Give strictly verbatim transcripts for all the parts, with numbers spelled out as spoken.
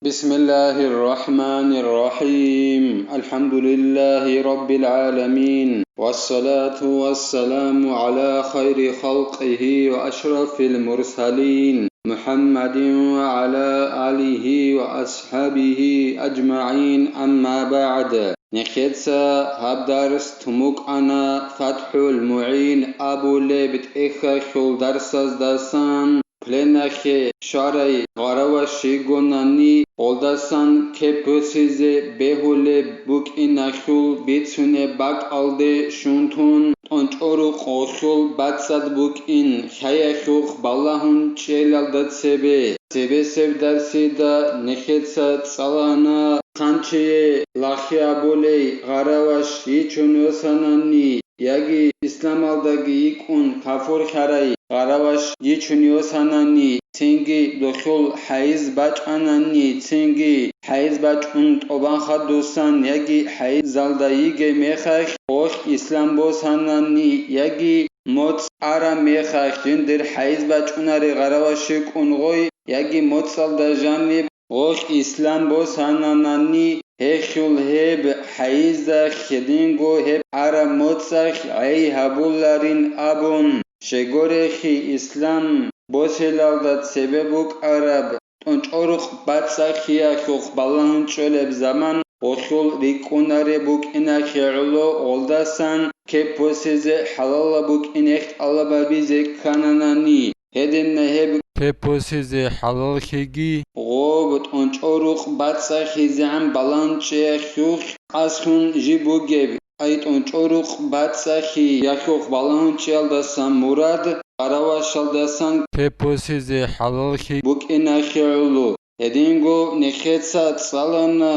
بسم الله الرحمن الرحيم. الحمد لله رب العالمين. والصلاة والسلام على خير خلقه وأشرف المرسلين محمد وعلى آله وأصحابه أجمعين. أما بعد. Нехеца гьаб дарс тумукъана ФатхӀул МугӀин абулеб тӀехьалъул дарсаздасан. Пленахъе щварай гъараваш йигонани, гъолдасан кеп босизе бегьулеб букӀиналъул бицунеб бакӀалде щунтун, тӀончӀорукъ гъолъул бацӀцӀад букӀин, хӀаялъухъ балагьун чӀелалда цебе. Цебесеб дарсида нехеца цӀалана хъанчие лахъи абулей гъараваш йичун йосанани, яги исламалдаги йикӀун кафурлъарай гъараваш йичун йосанани, цинги дохъул хӀайз бачӀанани, цинги хӀайз бачӀун тӀубан хадусан, яги хӀайзалда йигей мехалъ гъолъ ислам босанани, яги моцӀ араб мехалъ жиндир хӀайз бачӀунарей гъараваш йикӀун гъой, яги моцӀалда жаниб гъолъ ислам босананани, гьелъул гьеб хӀайизда хединго гьеб араб моцӀалъ гӀей гьабуларин абун, щегорехъи ислам босилалда цебе букӀараб тӀончӀорукъ бацӀцӀалъиялъухъ балагьун чӀолеб заман гъолъул рикӀкӀунареб букӀиналъе гӀоло, гъолдасан кеп босизе хӀалалаб букӀин гьехъ тӀалабабизе ккананани. Гьединна гьеб кеп босизе хӀалаллъиги, гъоб тӀончӀорукъ бацӀцӀалъизегӀан балагьун чӀеялъухъ къасун жиб бугеб, ай тӀончӀорукъ бацӀцӀалъиялъухъ балагьун чӀеялдасан мурад, гъаравашалдасан кеп босизе хӀалаллъи букӀиналъе гӀоло. Гьединго нехеца цӀалана,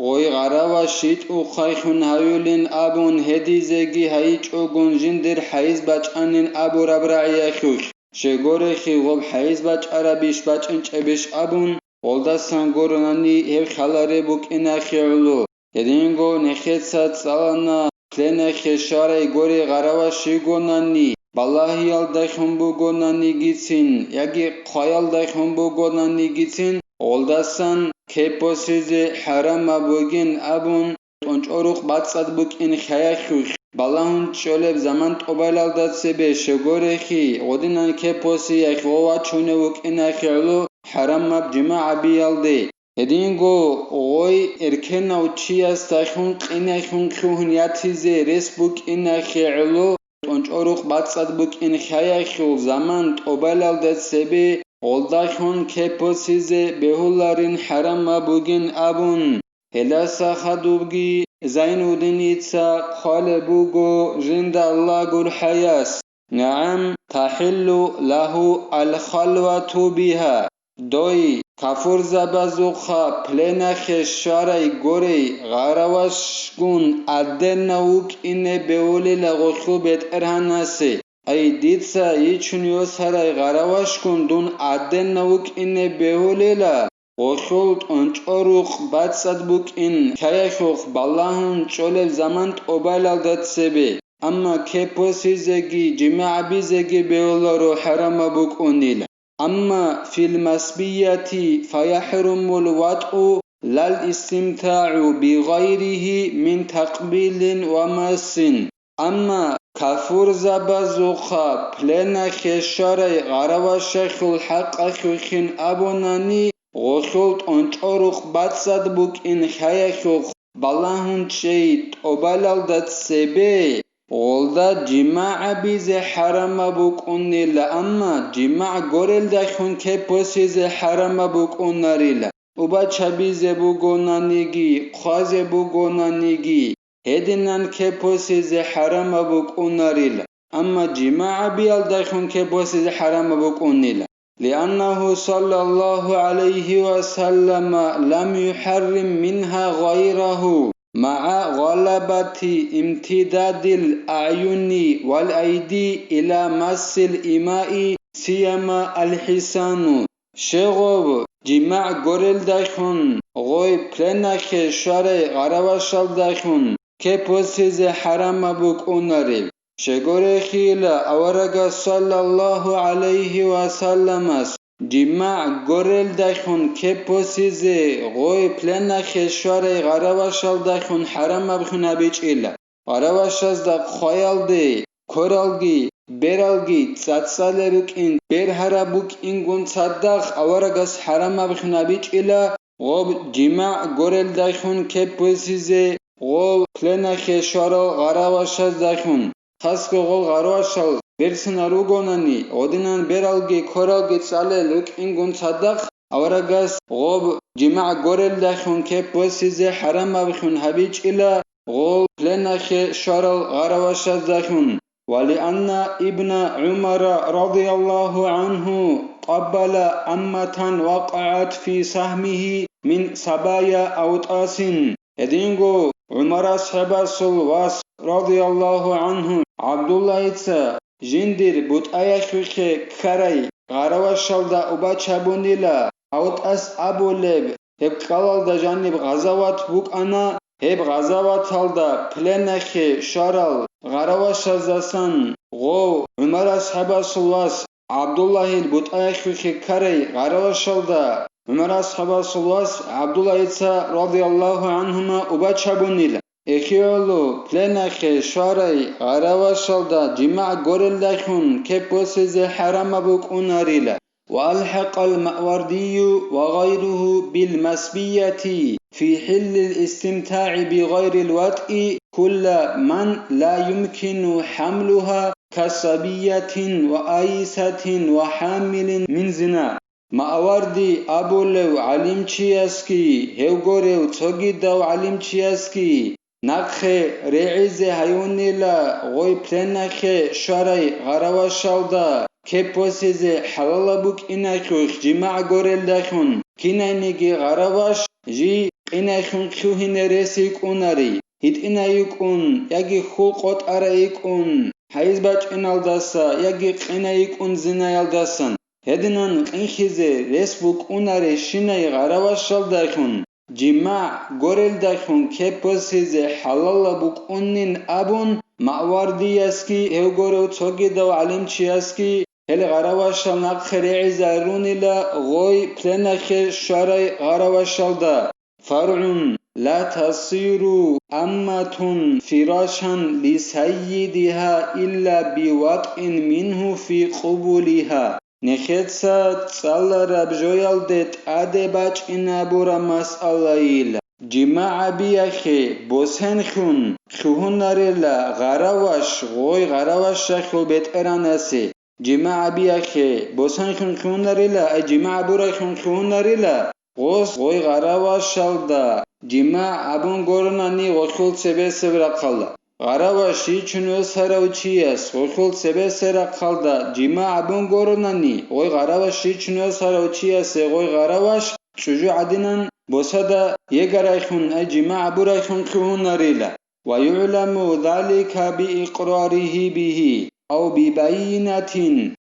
гъой гъараваш йитӀухъайхун гьаюлин абун гьедизеги гьайичӀогун жиндир хӀайз бачӀанин абураб рагӀиялъулъ. Щегорехъи гъоб хӀайз бачӀарабищ бачӀинчӀебищ абун, гъолдасан гуронани гьеб хъалареб букӀиналъе гӀоло. Гьединго нехеца цӀалана, пленахъе щварай гори гъараваш йигонани, балагьиялдайхун бугонанигицин, яги хъваялдайхун бугонанигицин, гъолдасан кеп босизе хӀарамаб бугин абун, тӀончӀорукъ бацӀцӀад букӀин хӀаялъулъ, балагьун чӀолеб заман тӀубалалда цебе щегорехъи, гъодинан кеп босиялъ гъов вачунев вукӀиналъе гӀоло хӀарамаб жимагӀ гьабиялде. Гьединго гъой эркенав чиясдайхун къинайхун лъугьун ятизе рес букӀиналъе гӀоло, тӀончӀорукъ бацӀцӀад букӀин хӀаялъул заман тӀубалалда цебе гъолдайхун кеп босизе бегьуларин хӀарамаб бугин абун. Гьелдаса хадубги Зайнуддиница хъвалеб буго жинда Аллагь гурхӀаяс: نعم، تحل له الخلوة بها. Дой, кафурзабазухъа пленахъе щварай горей гъаравашгун гӀаденав вукӀине бегьулила гъолъул бетӀергьанасе. Ай, дица йичун йосарай гъаравашгун дун гӀаденав вукӀине бегьулила, гъолъул тӀончӀорухъ бацӀцӀад букӀин хӀаялъухъ балагьун чӀолеб заман тӀубалалда цебе, амма кеп босизеги жимагӀ гьабизеги бегьуларо хӀарамаб букӀунила. أما في المسبية فيحرم الوطء لا الاستمتاع بغيره من تقبيل ومس. Амма кафурзабазухъа пленахъе щварай гъаравашалъул хӀакъалъулъин абунани, гъолъул тӀончӀорухъ бацӀцӀад букӀин хӀаялъухъ балагьун чӀей тӀубалалда цебе, гъолда жимагӀ гьабизе хӀарамаб букӀунила, амма жимагӀ горелдалъун кеп босизе хӀарамаб букӀунарила, тӀубач гьабизе бугонаниги, хъвазе бугонаниги, гьединан кеп босизе хӀарамаб букӀунарила, амма жимагӀ гьабиялдалъун кеп босизе хӀарамаб букӀунила. لأنه صلى الله عليه وسلم لم يحرم منها غيره مع غلبة امتداد الأعين والأيدي إلى مس الإماء سيما الحصان. Щегъов жимагӀ горелдайхун, гъой пленахъе щварай гъаравашалдайхун кеп босизе хӀарамаб букӀунареб. Щегорехъила аварагас саллаллагьу гӀалайгьи ва салламас жимагӀ горелдайхун кеп босизе гъой пленахъе щварай гъаравашалдайхун хӀарамабхун гьабичӀила. Гъаравашазда хъваялде, коралги, бералги цӀацӀалел рукӀин бергьараб букӀингун цадахъ аварагас хӀарамабхун гьабичӀила гъоб жимагӀ горелдайхун кеп босизе гъол пленахъе щварал гъаравашаздайхун. Хасго гъол гъаравашал берцинал ругонани, гъодинан бералги коралги цӀалел рукӀингун цадахъ аварагас гъоб жимагӀ горелдайхун кеп босизе хӀарамабхун гьабичӀила гъол пленахъе щварал гъаравашаздайхун. ولأن ابن عمر رضي الله عنه قبل أمة وقعت في سهمه من سبايا أوطاس. Гьединго ГӀумар асхӀабасул вас, радияллагьу гӀангьу, ГӀабдуллагьица жиндир бутӀаялъухъе ккарай гъаравашалда убачабунила, АвтӀас абулеб, гьеб ккалалда жаниб гъазават букӀана, гьеб гъазаваталда пленахъе щварал гъаравашаздасан гъов ГӀумар асхӀабасул вас ГӀабдуллагьил бутӀаялъухъе ккарай гъаравашалда ГӀумар асхӀабасул вас ГӀабдуллагьица, радияллагьу гӀангьума, убачабунила. Эхиоло пленахъе щварай гъаравашалда жимагӀ горелдайхун кеп босизе хӀарамаб букӀунарила. وألحق الماوردي وغيره بالمسبية في حل الاستمتاع بغير الوطء كل من لا يمكن حملها كصبية وآيسة وحامل من زنا. Мааварди абулев гӀалимчиясги, гьев гурев цогидав гӀалимчиясги, нахъе регӀизе гьаюнила гъой пленахъе щварай гъаравашалда кеп босизе хӀалалаб букӀинахъухъ жимагӀ горелдахъун, кинайниги гъараваш жий къинайхъун хьухьине рес йикӀунари, гьитӀинай йикӀун яги хьул къотӀарай йикӀун, хӀайз бачӀиналдаса яги къинай йикӀун зинаялдасан. Гьединан къинхьизе рес букӀунарищинай гъаравашалдайхъун, жимагӀ горелдайхъун кеп босизе хӀалалаб букӀунин абун, Маавардиясги гьев гурев цогидав гӀалимчиясги гьел гъаравашал нахъе регӀизарунила гъой пленахъе щварай гъаравашалда. فرع: لا تصير أمة فراشا لسيدها إلا بوطء منه في قبلها. Нехеца цӀалараб жоялде тӀаде бачӀинабураб масъалайила. ЖимагӀ гьабиялъе босенхъун хьухьунарила гъараваш гъой гъаравашалъул бетӀеранасе. ЖимагӀ гьабиялъе босенхъун хьухьунарила, ай жимагӀ гьабурахъун хьухьунарила, гъос гъой гъаравашалда жимагӀ гьабун гуронани гъолъул цебесеб рахъалда. Гъараваш йичун йосарав чияс гъолъул цебесеб рахъалда жимагӀ гьабун гуронани, гъой гъараваш йичун йосарав чиясе гъой гъараваш чӀужу гӀадинан босада егарайхъун, ай жимагӀ гьабурайхъун хьухьунарила. ويعلم ذلك بإقراره به أو ببينة.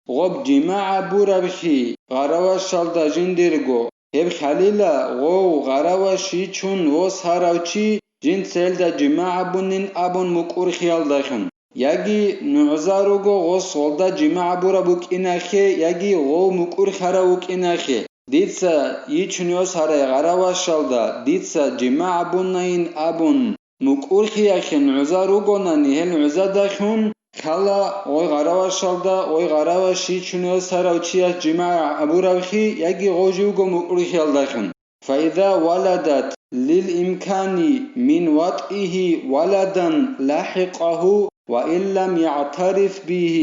Гъоб жимагӀ гьабурабхъи гъаравашалда жиндирго, гьеб хьалила гъов гъараваш йичун восарав чи жинца гьелда жимагӀ гьабунин абун мукӀурхъиялдахъун, яги нугӀза руго гъос гъолда жимагӀ гьабураб букӀинахъе, яги гъов мукӀурхъарав вукӀинахъе, дица йичун йосарай гъаравашалда дица жимагӀ гьабунайин абун, мукӀурхъиялъе нугӀза ругонани, гьел нугӀзадахъун ккала гъой гъаравашалда, гъой гъараваш йичун йосарав чияс жимагӀ гьабурабхъи яги гъов живго мукӀурхъиялдахъун. فإذا ولدت للإمكان من وطئه ولدا لحقه وإن لم يعترف به.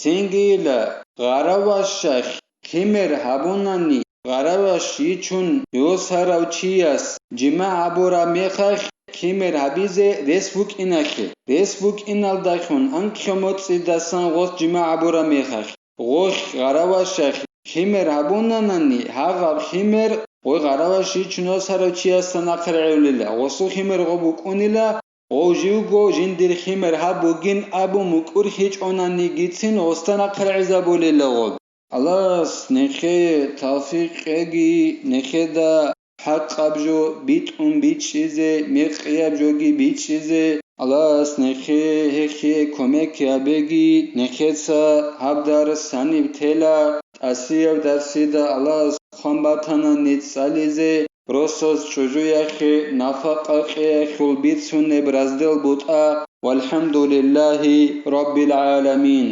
Цинги ила, гъаравашалъ химер гьабунани, гъараваш йичун йосарав чияс жимагӀ гьабураб мехалъ химер гьабизе рес букӀинахъе, рес букӀиналдахъун анкьго моцӀидасан гъос жимагӀ гьабураб мехалъ, гъолъ гъаравашалъ химер гьабунанани, гьагъаб химер гъой гъараваш йичун йосарав чиясда нахъе регӀулила, гъосул химер гъо букӀунила, гъов живго жиндир химер гьаб бугин абун мукӀурхъичӀонанигицин гъосда нахъе регӀизабулила гъоб. Аллагьас нехее тавфикъ кьеги, нехеда хӀакъаб жо битӀун бичӀчӀизе, мекъияб жоги бичӀчӀизе. Аллагьас нехее гьехие кумек гьабеги, нехеца гьаб дарс гьаниб тела. Асияб дарсида Аллагьас хъван батана нецӀ цӀализе, росас чӀужуяхъе нафакъа кьеялъул бицунеб раздел бутӀа, валхӀамдулиллагьи раббил гӀаламин.